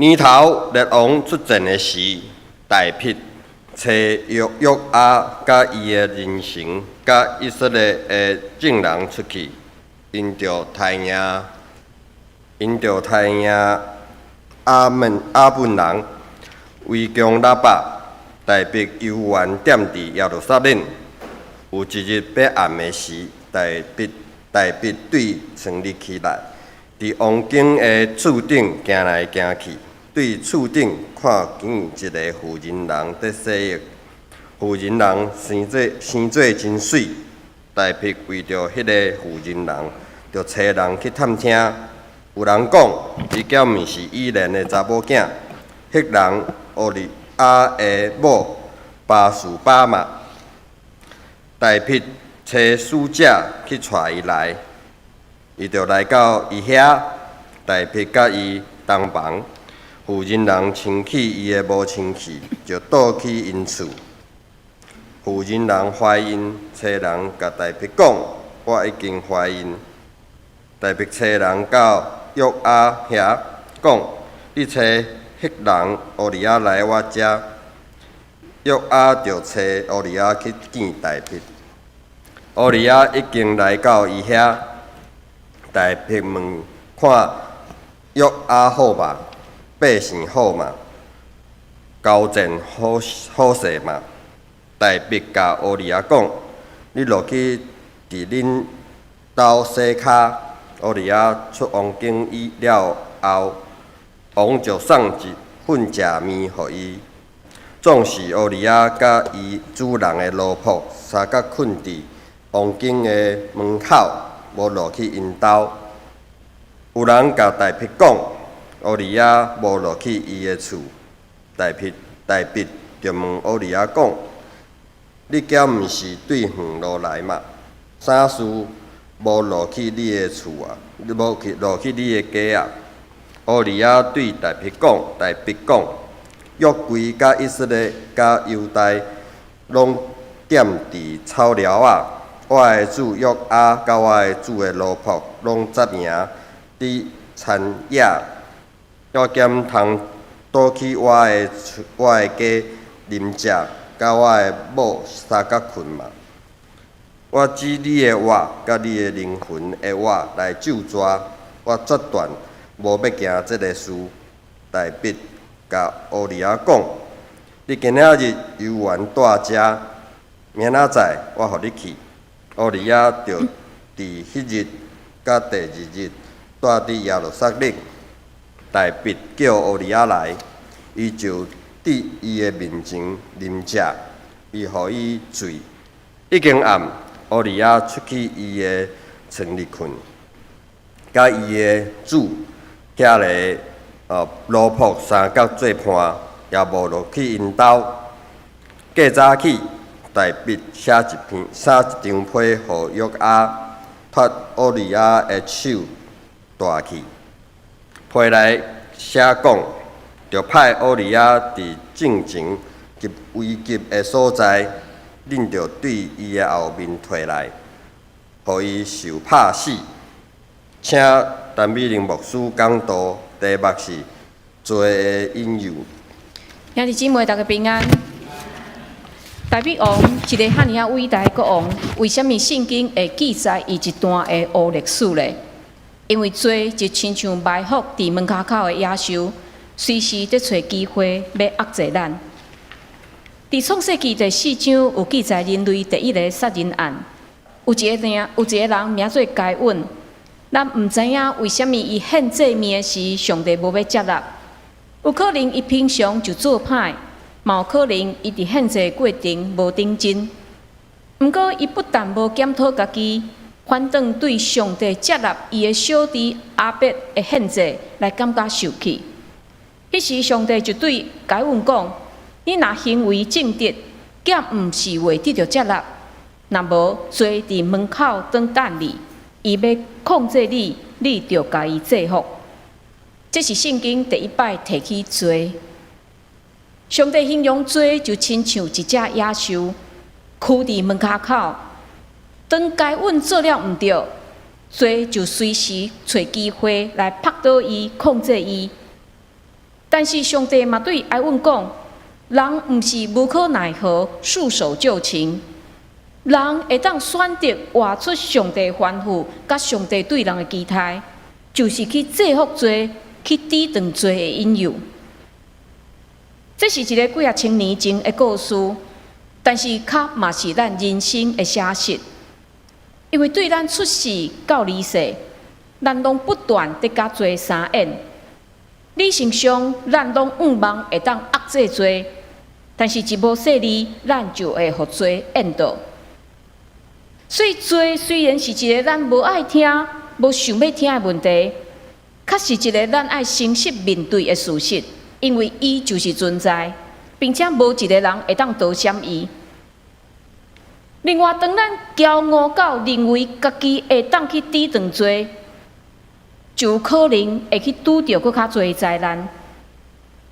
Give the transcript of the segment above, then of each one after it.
年頭列王出戰的時，大覕差約約押佮伊的人臣，佮以色列的眾人出去，𪜶著刣贏，𪜶著刣贏亞捫亞捫人，圍攻拉巴。大覕猶原踮佇耶路撒冷。有一日欲暗的時，大覕大覕對床入起來，佇王宮的厝頂行來行去，對厝頂看見一个婦人人佇洗浴，婦人人生做生做真媠。大覕為著彼个婦人人，就差人去探聽。有人講，伊敢毋是以連的查某囝，赫人烏利亞的某拔示巴嗎？大覕差使者去帶伊來，伊就來到伊遐。大覕佮伊同房，婦人人清去伊的無清氣，就倒去𪜶厝。婦人人懷孕，差人共大覕講：我已經懷孕。大覕差人到約押遐講：你差赫人烏利亞來我遮。約押就差烏利亞去見大覕。烏利亞已經來到伊遐，大覕問看約押好嗎？百姓好嗎？交戰好好勢嗎？大覕共烏利亞講：你落去佇恁兜洗跤。烏利亞出王宮以了後，王就送一份食麵予伊。總是烏利亞佮伊主人的奴僕相佮睏佇王宮的門口，無落去𪜶兜。有人共大覕講，烏利亞無落去伊的厝。大覕大覕就問烏利亞講：你敢毋是對遠路來嗎？啥事無落去你的厝啊？無去落去你的家啊？烏利亞對大覕講，大覕講，約櫃佮以色列佮猶大攏踮佇草寮仔。我的主約押佮我的主的奴僕攏紮營佇田野。我敢通倒去我的厝我的家啉食，佮我的某相佮睏嗎？我指你的活佮你的靈魂的活來咒詛，我決斷無欲行這个事。大覕共烏利亞講：你今仔日猶原蹛遮，明仔載我予你去。烏利亞就佇彼日佮第二日蹛佇耶路撒冷。大覕叫烏利亞來，伊就佇伊的面前啉食，伊予伊醉。已經暗，烏利亞出去伊的床裡睏，佮伊的主遐个奴僕相佮做伴，也無落去𪜶兜。過早起，大覕寫一篇寫一張批予約押，託烏利亞的手帶去。批內寫講，就派烏利亞佇陣前及危急的所在，恁著對伊的後面退來，予伊受拍死。請陳美玲牧師講道，題目是罪的引誘。兄弟姊妹，大家平安。大衛王一个遐爾仔偉大的國王，為啥物聖經會記載伊一段的烏歷史呢？因為罪就親像埋伏佇門跤口的野獸，隨時佇揣機會欲壓制咱。佇創世記第四章有記載人類第一个殺人案，有一个名，有一个人名做該隱。咱毋知影為啥物伊獻祭物的時，上帝無欲接納。有可能伊平常就做歹，嘛有可能伊佇獻祭過程無認真。毋過伊不但無檢討家己，反轉對上帝接納伊的小弟亞伯的獻祭來感覺受氣。彼時上帝就對該隱講：你若行為正直，敢毋是袂得著接納？若無罪佇門口等等你，伊欲控制你，你著共伊制服。這是聖經第一擺提起罪。上帝形容罪就親像一隻野獸，踞佇門跤口。當該隱做了毋對，罪就隨時揣機會來拍倒伊、控制伊。但是上帝嘛對埃汶講，人毋是無可奈何、束手就擒，人會當選擇活出上帝吩咐，佮上帝對人的期待，就是去制服罪，去抵擋罪的引誘。這是一个幾仔千年前的故事，但是較嘛是咱人生的寫實。因為對咱出世到離世，咱攏不斷佇佮罪相演。理性上，咱攏向望會當壓制罪，但是一無細膩，咱就會予罪引導。所以罪雖然是一个咱無愛聽、無想欲聽的問題，確是一个咱愛誠實面對的事實，因為伊就是存在，並且無一个人會當逃閃伊。另外，當咱驕傲到認為家己會當去抵擋罪，就有可能會去拄著閣較濟災難，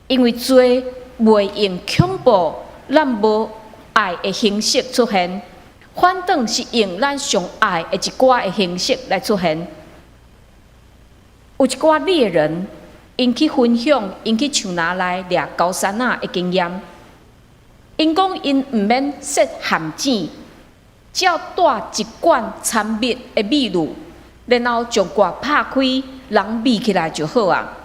因為罪袂用恐怖、咱無愛的形式出現，反轉是用咱上愛的一寡的形式來出現。有一寡獵人，𪜶去分享，𪜶去樹林內掠高山仔的經驗。𪜶講，𪜶毋免設陷阱，只要帶一罐摻蜜的蜜露，然後將蓋拍開，人聞起來就好啊。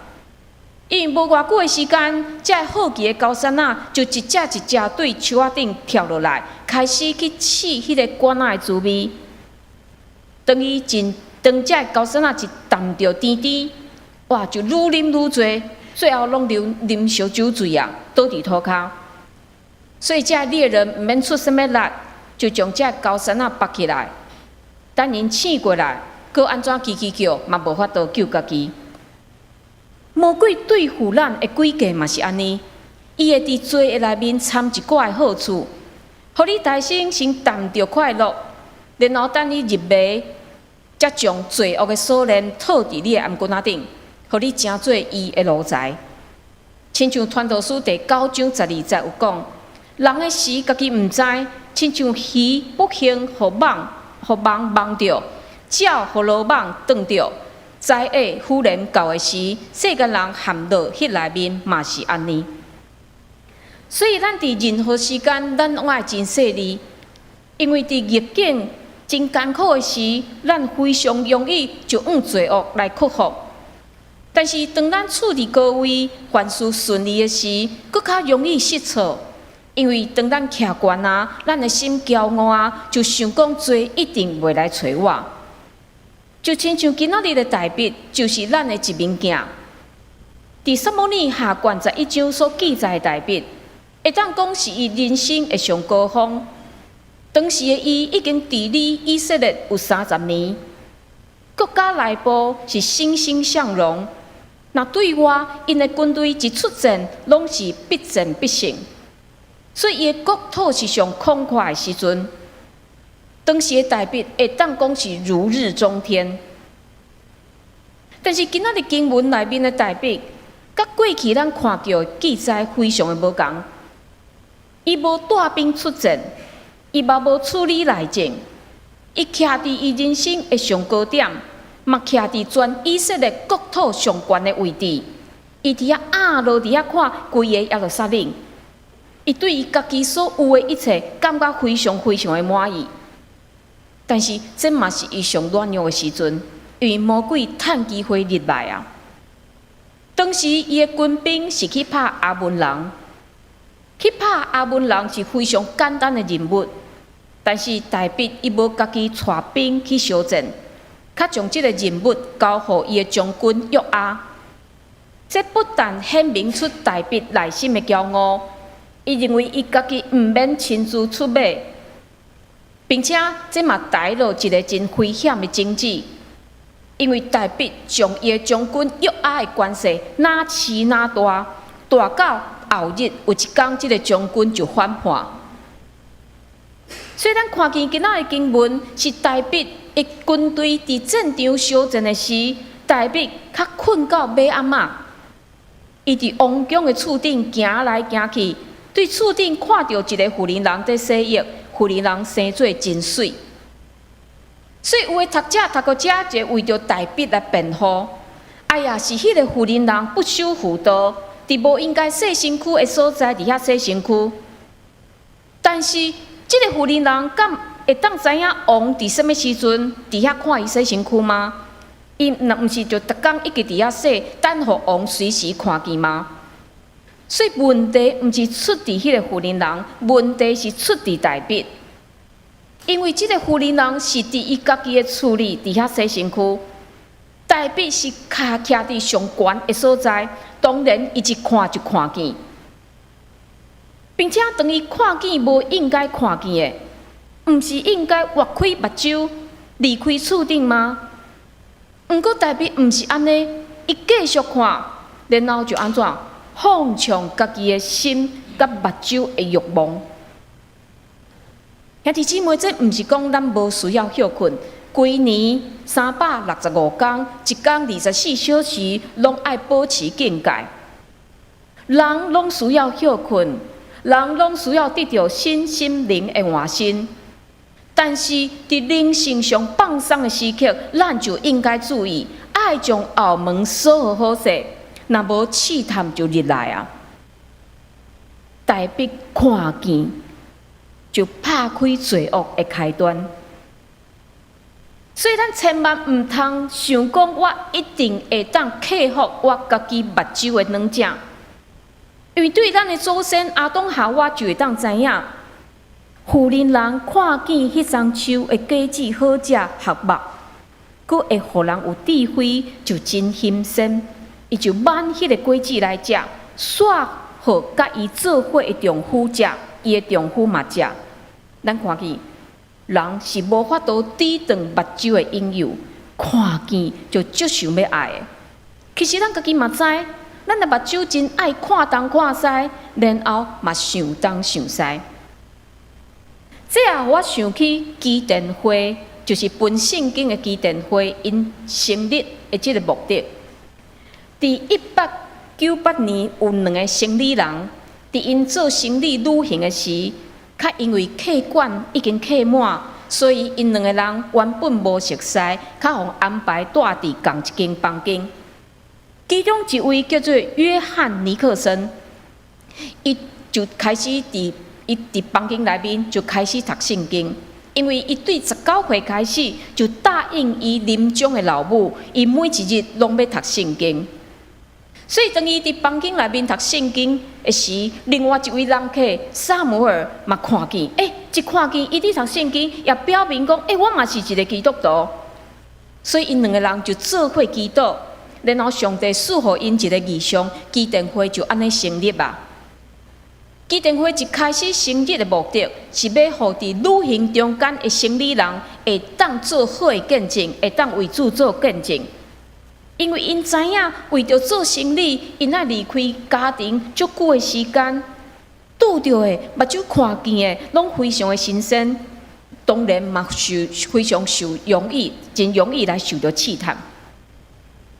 因為無偌久的時間，這个好奇的高山仔就一隻一隻對樹仔頂跳落來，開始去試彼个罐仔的滋味。當伊真當這个高山仔一啖著甜甜，哇，就愈啉愈濟，最後攏流啉燒酒醉啊，倒佇塗跤。所以這个獵人毋免出啥物力，就將這个高山仔縛起來，等𪜶醒過來，閣按怎吱吱叫，嘛無法度救家己。魔鬼對付咱的詭計嘛是按呢，伊會佇罪的內面摻一寡的好處，予你內心先啖著快樂，然後等你入迷，才將罪惡的鎖鏈套佇你的頷頸仔頂，予你成做伊的奴才。親像傳道書第九章十二節有講，人的時家己毋知，親像魚不幸予網，予網網著，鳥予羅網斷著。災厄忽然到的時，世間人陷落彼內面嘛是按呢。所以咱佇任何時間，咱攏愛真細膩，因為佇逆境真艱苦的時，咱非常容易就用罪惡來屈服。但是當咱處佇高位，凡事順利的時，閣較容易失措。因為當咱徛懸啊，咱的心驕傲啊，就想講罪一定袂來揣我。就親像今仔日的大衛，就是咱的一面鏡。佇撒母耳下卷十一章所記載的大衛，會當講是伊人生的上高峰。當時的伊已經治理以色列有三十年，國家內部是欣欣向榮。若對外，𪜶的軍隊一出戰，攏是必戰必勝。所以伊的國土是上廣闊的時陣。當時的大衛會當講是如日中天，但是今仔日經文內面的大衛，佮過去咱看著的記載非常的無仝。伊無帶兵出戰，伊嘛無處理內政，伊徛佇伊人生的上高點，嘛徛佇全以色列國土上懸的位置。伊佇遐壓落佇遐看規个耶路撒冷，伊對伊家己所有的一切感覺非常非常的滿意。但是這嘛是伊上軟弱的時陣，因為魔鬼趁機會入來啊。當時伊的軍兵是去拍亞捫人，去拍亞捫人是非常簡單的任務。但是大衛伊無家己帶兵去相戰，較將這个任務交予伊的將軍約押。這不但顯明出大衛內心的驕傲，伊認為伊家己毋免親自出馬。並且這嘛帶落一个真危險的種子，因為大衛將伊的將軍約押的權勢若飼若大，大到後日有一工，這个將軍就反叛。所以咱看見今仔的經文是大衛的軍隊佇戰場相戰的時，大衛較睏到尾暗仔，伊佇王宮的厝頂行來行去，對厝頂看著一个婦人佇洗浴。婦人生做真媠，所以有的讀者讀到遮就為著大衛來辯護。哎呀，是彼个婦人不守婦道，佇無應該洗身軀的所在，佇遐洗身軀。但是，這个婦人人敢會當知影王佇啥物時陣佇遐看伊洗身軀嗎？伊若毋是就逐工一直佇遐洗，等予王隨時看見嗎？所以問題毋是出佇彼个婦人人，問題是出佇大衛。因為這个婦人人是佇伊家己的厝裡佇遐洗身軀，大衛是跤徛佇上懸的所在，當然伊一看就看見，並且當伊看見無應該看見的，毋是應該劃開目睭離開厝頂嗎？毋過大衛毋是按呢，伊繼續看，然後就按怎放縱家己的心佮目睭的慾望。兄弟姊妹，這毋是講咱無需要歇睏，規年365工，一工24小時，攏愛保持警戒。人攏需要歇睏，人攏需要得著身心靈的換新。但是，佇靈性上放鬆的時刻，咱就應該注意，愛將後門鎖好好勢，若無試探就入來啊。大衛看見，就拍開罪惡的開端。所以，咱千萬毋通想講，我一定會當克服我家己目睭的軟弱。因為對咱的祖先亞當夏娃就會當知影，婦人人看見彼欉樹的果子好食合目，閣會予人有智慧，就真欣鮮，伊就挽彼个果子來食，煞予佮伊做伙的丈夫食，伊的丈夫嘛食。咱看見人是無法度抵擋目睭的引誘，看見就足想欲愛的。其實咱家己嘛知，咱的目睭真愛看東看西，然後嘛想東想西。這也予我想起基甸會，就是分聖經的基甸會，𪜶成立的這個目的。佇1898年，有兩个生理人，佇𪜶做生理旅行的時，較因為客館已經客滿，所以𪜶兩个人原本無熟似，較予安排蹛佇仝一間房間。其中一位叫做約翰尼克森，伊就開始佇伊佇房間內面就開始讀聖經，因為伊對19歲開始就答應伊臨終的老母，伊每一日攏欲讀聖經。所以當伊佇房間內面讀聖經的時，另外一位人客撒母耳嘛看見，一看見伊佇讀聖經，也表明講，我嘛是一个基督徒。所以𪜶兩个人就做伙祈禱，然後上帝賜予𪜶一个異象，基甸會就按呢成立啊。基甸會一開始成立的目的，是欲予佇旅行中間的生理人會當做好的見證，會當為主做見證。因為𪜶知影，為著做生理，𪜶愛離開家庭足久的時間，拄著的目睭看見的，攏非常的新鮮，當然嘛受非常受容易，真容易來受著試探。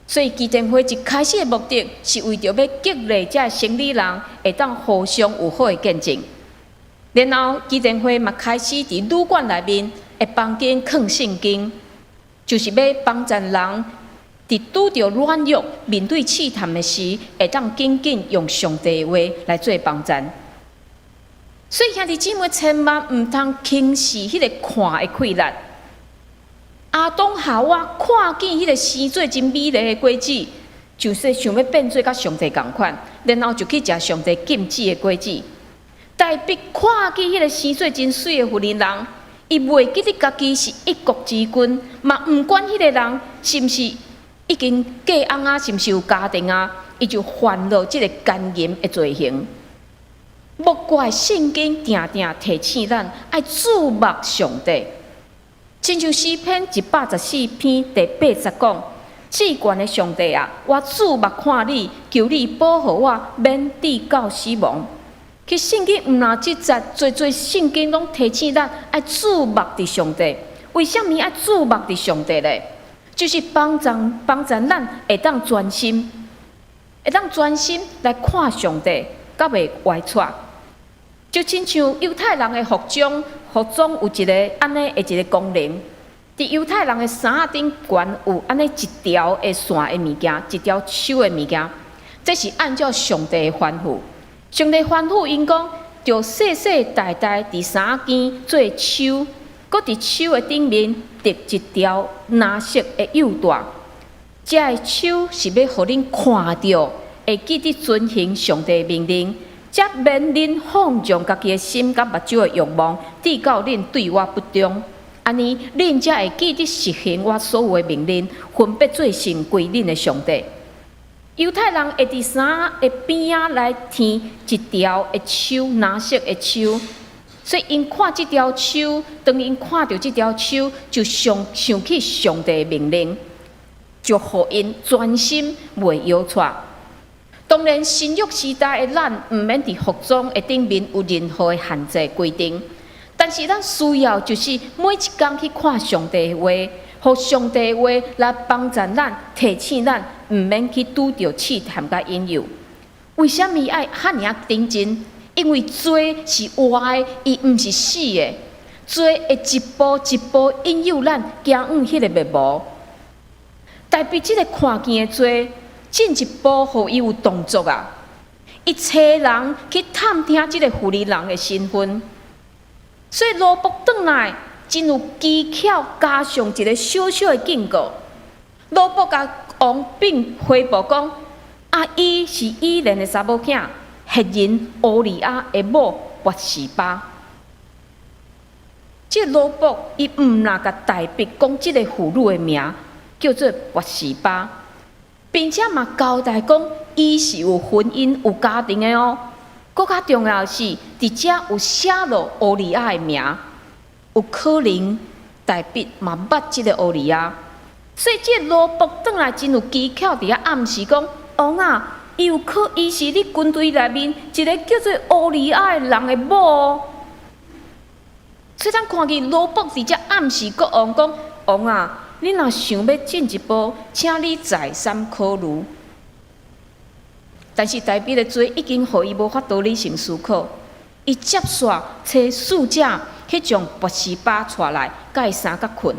所以基甸會一開始的目的，是為著欲激勵這生理人會當互相有好的見證。然後基甸會嘛開始佇旅館內面的房間囥聖經，就是欲幫助人佇拄著軟弱、面對試探的時，會當緊緊用上帝的話來做幫贊。所以兄弟姊妹千萬毋通輕視彼个看的氣力。亞當夏娃看見彼个生做真美麗的果子，就是想欲變做佮上帝仝款，然後就去食上帝禁止的果子。大衛看見彼个生做真媠的婦人人，伊袂記得家己是一國之君，嘛毋管彼个人是毋是已經嫁翁啊，是毋是有家庭啊，伊就犯了這个姦淫的罪行。莫怪聖經定定提醒咱愛注目上帝。親像詩篇114篇第8節講：至懸的上帝啊，我注目看你，求你保護我，免致到死亡。其實聖經毋但這節，濟濟聖經攏提醒咱愛注目佇上帝。為啥物愛注目佇上帝咧？就是幫助咱會當專心，會當專心來看上帝，才袂歪趖。就親像猶太人的服裝，服裝有一个按呢的一个功能。佇猶太人的衫仔頂懸有按呢一條的線的物件，一條手的物件。這是按照上帝的吩咐。上帝吩咐𪜶講，著世世代代佇衫仔肩做釵，閣佇釵的頂面織一條藍色的幼帶。這个釵是欲予恁看著，會記得遵行上帝的命令，才免恁放縱家己的心佮目睭的欲望，致到恁對我不忠。按呢，恁才會記得實行我所有的命令，分別做聖歸恁的上帝。猶太人會佇衫的邊仔來添一條的釵，藍色的釵，所以𪜶看這條釵，當𪜶看著這條釵，就想想起上帝的命令，就予𪜶專心袂搖掣。當然，新約時代的咱毋免佇服裝的頂面有任何的限制規定，但是咱需要就是每一工去看上帝的話，予上帝的話來幫助咱，提醒咱，毋免去拄著試探佮引誘。為啥物愛遐爾仔認真？因為罪是活的，伊毋是死的。罪會一步一步引誘咱行往彼个滅亡。大衛這个看見的罪，進一步予伊有動作啊！伊差人去探聽這个婦人的身份，所以奴僕轉來真有機巧，加上一个小小的警告。奴僕共王稟回報講：啊，伊是以連的查某囝，赫人烏利亞的某拔示巴。這个奴僕伊毋但共大衛講這个婦女的名叫做拔示巴，並且嘛交代講，伊是有婚姻、有家庭的哦。閣較重要的是，佇遮有寫落烏利亞的名，有可能大衛嘛捌這个烏利亞，所以這个奴僕轉來真有機巧，佇遐暗示講：王啊，伊有可伊是你軍隊內面一个叫做烏利亞的人的某哦。所以咱看見奴僕佇遮暗示國王講：王啊，你若想欲進一步，請你再三考慮。但是大衛的罪已經予伊無法度理性思考，伊接煞差使者去將拔示巴帶來，共伊相佮睏，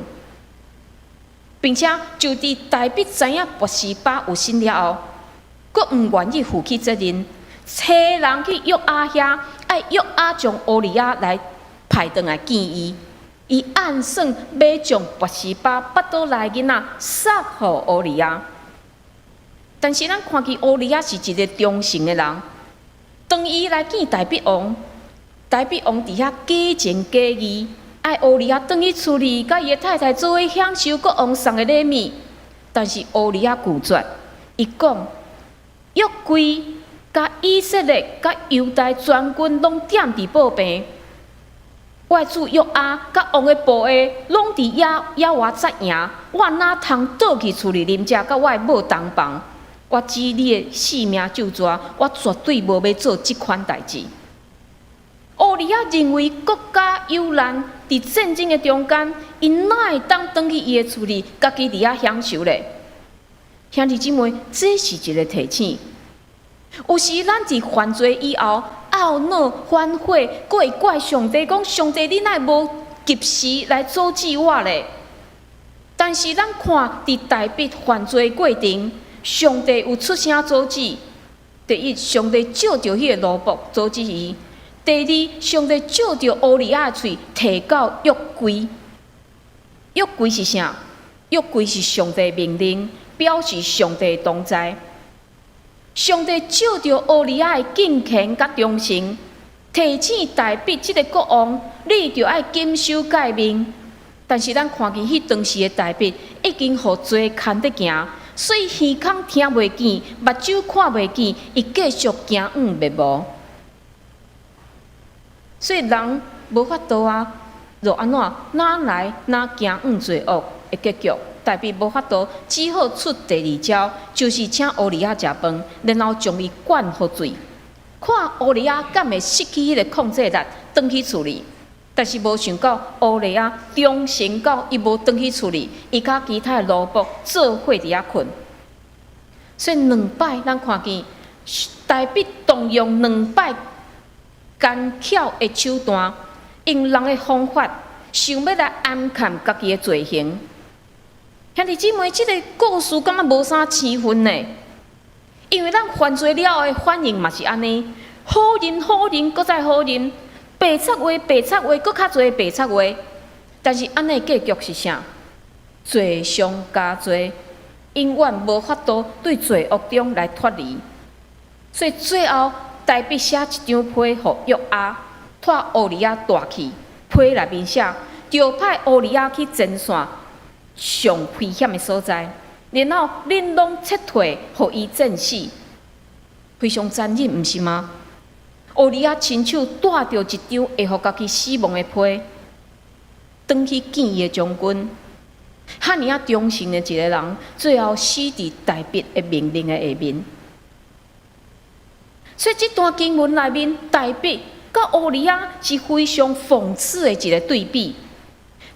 並且就佇大衛知影拔示巴有身了後，閣毋願意負起責任，差人去約押遐，愛約押將烏利亞來派轉來見伊。伊暗算欲將拔示巴腹肚內囡仔殺予烏利亞。但是咱看見烏利亞是一个忠誠的人，當伊來見大衛王，大衛王佇遐假情假意，愛烏利亞轉去厝裡，佮伊的太太做伙享受國王送的禮物。但是烏利亞拒絕，伊講約櫃佮以色列佮猶大全軍攏踮佇布病。我的主約押佮王的部下攏佇野野外紮營，我哪通倒去厝裡啉食，佮我的某同房？我指你的性命咒詛，我絕對無欲做這款代誌。烏利亞認為國家有難，佇戰爭的中間，伊哪會當轉去伊的厝裡，家己佇遐享受咧？兄弟姊妹，這是一个提醒。有時咱佇犯罪以後，懊惱、反悔，閣會怪上帝講：上帝，你哪會無及時來阻止我咧？但是咱看佇大衛犯罪過程，上帝有出聲阻止。第一，上帝藉著彼个奴僕阻止伊；第二，上帝藉著烏利亞的喙提到約櫃。約櫃是啥？約櫃是上帝命令，表示上帝同在。上帝藉著烏利亞的敬虔佮忠誠，提醒大衛這个國王，你著愛謹守誡命。但是咱看見彼當時的大衛已經予罪牽著行，所以耳孔聽袂見，目睭看袂見，伊繼續行往滅亡。所以人無法度啊，就按怎哪來哪行往罪惡的結局。大衛無法度，只好出第二招，就是請烏利亞食飯，然後將伊灌予醉，看烏利亞敢會失去彼个控制力，轉去厝裡。但是無想到烏利亞忠誠到伊無轉去厝裡，伊佮其他的奴僕做伙佇遐睏。所以兩擺咱看見大衛動用兩擺奸巧的手段，用人的方法，想欲來掩蓋家己的罪行。兄弟姊妹，這个故事感覺無啥生分呢？因為咱犯罪了後的反應嘛是按呢，好啉好啉，閣再好啉，白賊話白賊話，閣較濟白賊話。但是按呢結局是啥？罪上加罪，永遠無法度對罪惡中來脫離。所以最後，大衛寫一張批予約押，託烏利亞帶去，批內面寫，調派烏利亞去前線上危險的所在，然後恁攏撤退，予伊戰死，非常殘忍，毋是嗎？烏利亞親手帶著一張會予家己死亡的批，轉去見伊的將軍。遐爾仔忠誠的一個人，最後死佇大衛的命令的下面。所以這段經文內面，大衛佮烏利亞是非常諷刺的一個對比。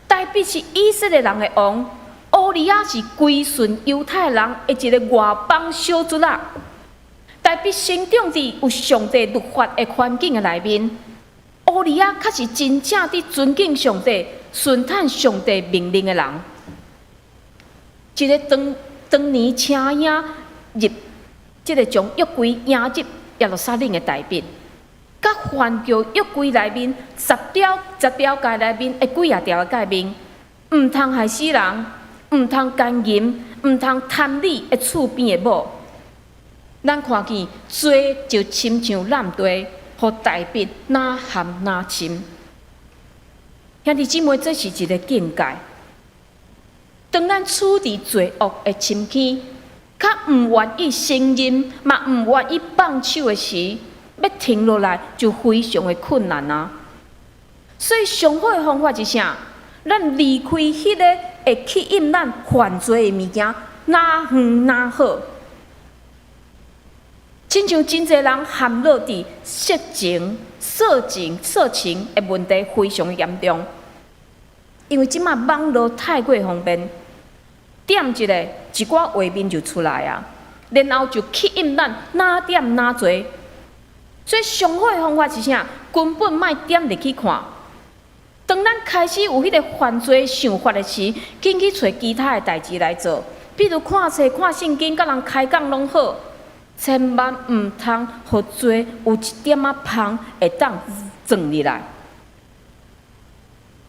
大衛是以色列人的王，烏利亞是歸順猶太人的一個外邦小卒仔。大衛生長佇有上帝律法的環境的內面，烏利亞卻是真正佇尊敬上帝、順趁上帝命令的人。一個當當年請影入，這個將約櫃迎入耶路撒冷的大衛，佮犯著約櫃內面十條十條誡內面的幾仔條的誡命，毋通害死人，毋通姦淫，毋通貪女的厝邊的某。咱看見罪就親像濫地，予大衛若陷若深。兄弟姊妹，這是一個境界。當咱處佇罪惡的深坑，較毋願意承認，嘛毋願意放手的時，欲停落來就非常的困難啊！所以上好的方法是啥？咱離開彼个會吸引咱犯罪的物件，若遠若好。親像真濟人陷落佇色情、色情、色情的問題非常的嚴重，因為這馬網路太過方便，點一下一寡畫面就出來啊，然後就吸引咱若點若濟。所以上好的方法是啥？根本莫點入去看。當咱開始有彼个犯罪想法的時，緊去揣其他的代誌來做，比如看冊、看聖經、佮人開講攏好。千萬毋通予罪有一點仔縫會當鑽入來。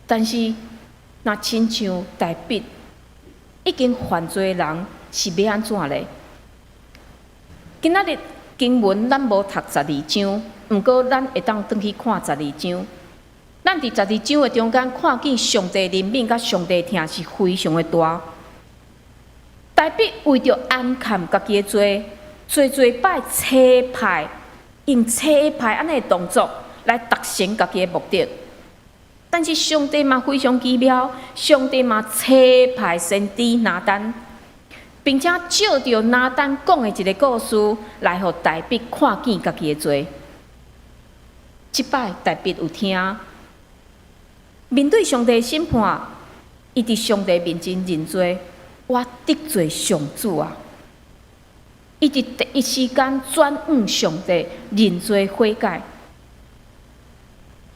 但是，若親像大衛已經犯罪的人，是欲按怎咧？今仔日經文咱無讀十二章，毋過咱會當轉去看十二章。咱佇十二章的中間看見上帝憐憫佮上帝疼是非常的大。大衛為著掩蓋家己的罪，濟濟擺差派，用差派按呢動作來達成家己的目的。但是上帝嘛非常奇妙，上帝嘛差派先知拿單，並且借著拿單講的一個故事，來予大衛看見家己的罪。這擺大衛有聽，面對上帝審判，伊佇上帝面前認罪，我得罪上主啊！伊佇第一時間轉向上帝，認罪悔改。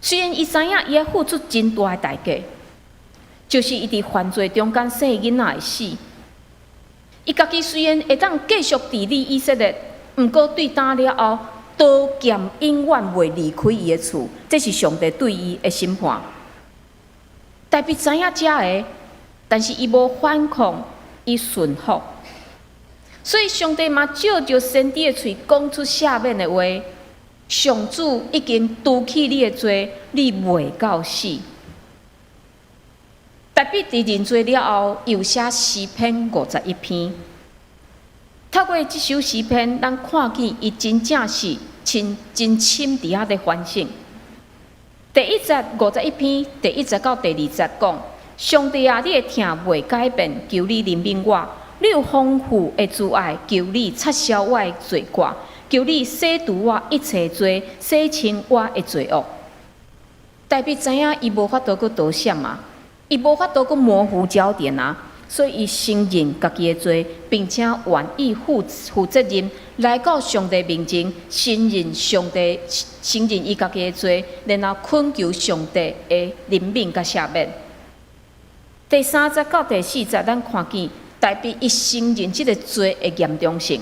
雖然伊知影伊愛付出真大的代價，就是伊佇犯罪中間生囡仔會死。伊家己雖然會當繼續治理以色列，毋過對今了後，刀劍永遠袂離開伊的厝，這是上帝對伊的審判。大衛知影這个，但是伊無反抗，伊順服。所以上帝嘛借著先知的喙講出赦免的話。上主已經除去你的罪，你袂到死。大衛佇認罪了後，又寫詩篇51篇。透過這首詩篇，咱看見伊真正是真真深佇遐咧反省。第一節51篇，第一節到第二節講：上帝啊，你的疼袂改變，求你憐憫我。你有豐富的慈愛，求你擦消我的罪過，求你洗除我一切罪，洗清我的罪惡。大衛知影伊無法度閣躲閃啊，伊無法度閣模糊焦點啊，所以伊承認家己的罪，並且願意負負責任來到上帝面前，承認上帝，承認伊家己的罪，然後懇求上帝的憐憫佮赦免。第三節到第四節，咱看見大衛伊承認這个罪的嚴重性，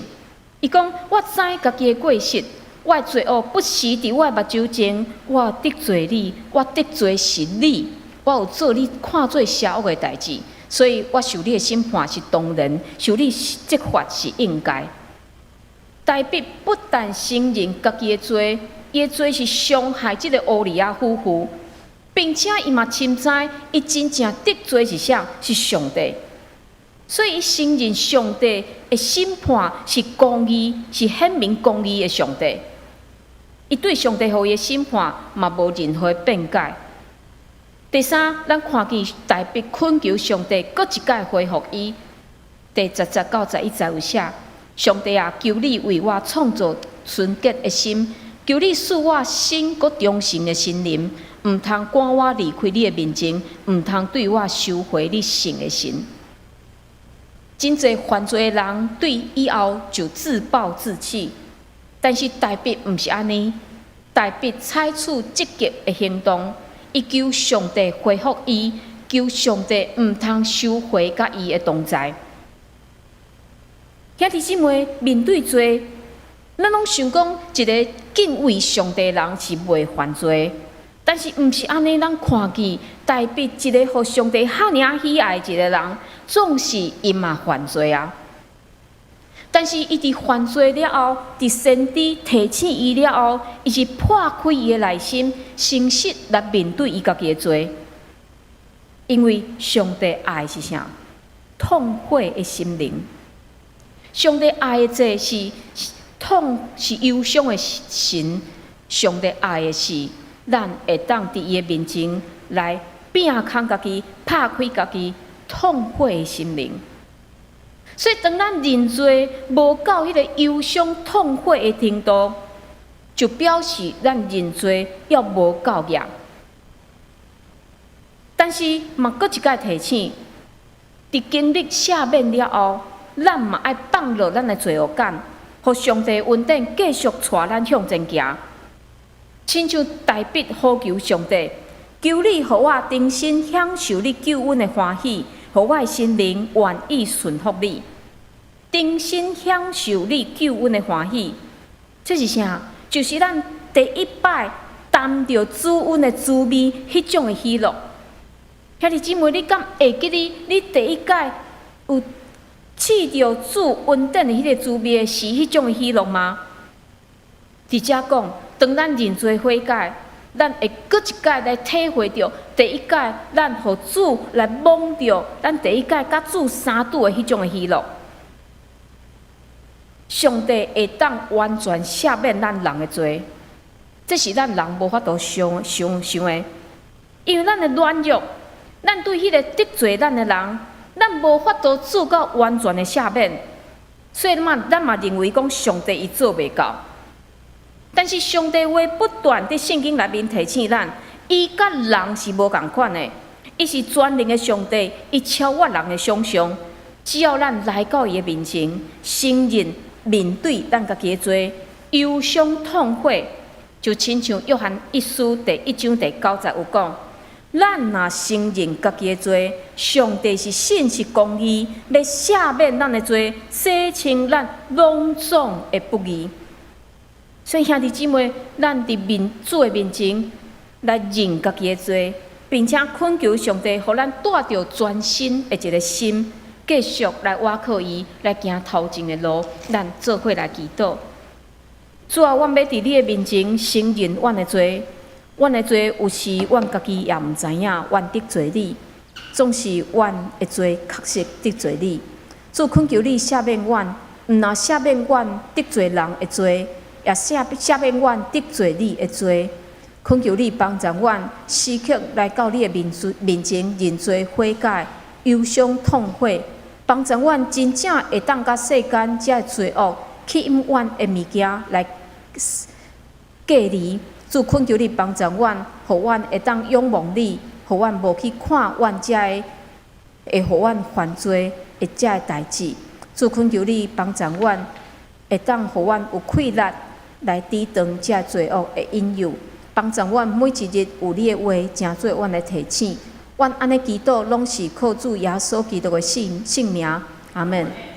伊伊講：我知家己的過失，我的罪惡不時佇我的目睭前，我得罪你，我得罪是你，我有做你看做邪惡的代誌，所以我受你的審判是當然，受你責罰是應該。大衛不但承認家己的罪，伊的罪是傷害這個烏利亞夫婦，並且伊嘛深知，伊真正得罪是啥？是上帝。所以，伊承認上帝的審判是公義，是顯明公義的上帝。伊對上帝予伊的審判嘛無任何辯解。第三，咱看見大衛懇求上帝閣一擺恢復伊。第10節到11節有寫：上帝啊，求你為我創造純潔的心，求你賜我新閣忠誠的心靈，毋通趕我離開你的面前，毋通對我收回你聖的神。真濟犯罪的人對以後就自暴自棄，但是大衛毋是按呢。大衛採取積極的行動，伊求上帝恢復伊，求上帝毋通收回佮伊的同在。兄弟姊妹，面對罪，咱攏想講一个敬畏上帝的人是袂犯罪，但是毋是按呢。咱看見大衛一个予上帝遐爾仔喜愛的一个人，總是伊嘛犯罪啊！但是伊佇犯罪了後，佇先知提醒伊了後，伊是破開伊的內心，誠實來面對伊家己的罪。因為上帝愛是啥？痛悔的心靈。上帝愛的這是痛是憂傷的神。上帝愛的是咱會當佇伊的面前來摒空家己，拍開家己，痛悔的心靈。所以，當咱認罪無到彼个憂傷痛悔的程度，就表示咱認罪猶無夠額。但是，嘛，閣一擺提醒，佇經歷赦免了後，咱嘛愛放落咱的罪惡感，予上帝恩典繼續帶咱向前行。親像大衛呼求上帝，求你予我重新享受你救恩的歡喜，予我的心靈願意順服你。重新享受你救恩的歡喜，這是啥？就是咱第一擺擔著主恩的滋味，彼種的喜樂。兄弟姊妹，你敢會記得你第一擺有試著主恩典的彼个滋味時，彼種的喜樂嗎？佇遮講，當咱認罪悔改，咱會閣一擺來體會著第一擺咱予主來摸著，咱第一擺佮主相拄的彼種的喜樂。上帝會當完全赦免咱人的罪，這是咱人無法度想想想的，因為咱的軟弱，咱對彼个得罪咱的人，咱無法度做到完全的赦免，所以嘛，咱嘛認為講上帝伊做袂到。但是上帝話不斷佇聖經內面提醒咱，伊佮人是無仝款的，伊是全能的上帝，伊超越人的想象。只要咱來到伊的面前，承認面對咱家己的罪，憂傷痛悔，就親像約翰一書第1章第9節有講：咱若承認家己的罪，上帝是信實公義，欲赦免咱的罪，洗清咱攏總的不義。所以兄弟姊妹，咱佇面主的面前來認家己的罪，並且懇求上帝，予咱帶著全新的一个心，繼續來倚靠伊，來行頭前的路。咱做伙來祈禱。主啊，阮欲佇你的面前承認阮的罪，阮的罪有時阮家己也毋知影，阮得罪你，總是阮的罪確實得罪你。主，懇求你赦免阮，毋但赦免阮得罪人的罪，也赦免阮得罪你的罪。懇求你幫助阮時刻來到你的面前認罪悔改、憂傷痛悔，幫助阮真正會當佮世間這罪惡吸引阮的物件來隔離。主，懇求你幫助阮，予阮會當仰望你，予阮無去看阮這个會予阮犯罪的這个代誌。主，懇求你幫助阮，會當予阮有氣力來抵擋這罪惡的引誘，幫助阮每一日有你的話，成做阮的提醒。阮按呢祈禱，攏是靠主耶穌基督的聖名。阿們。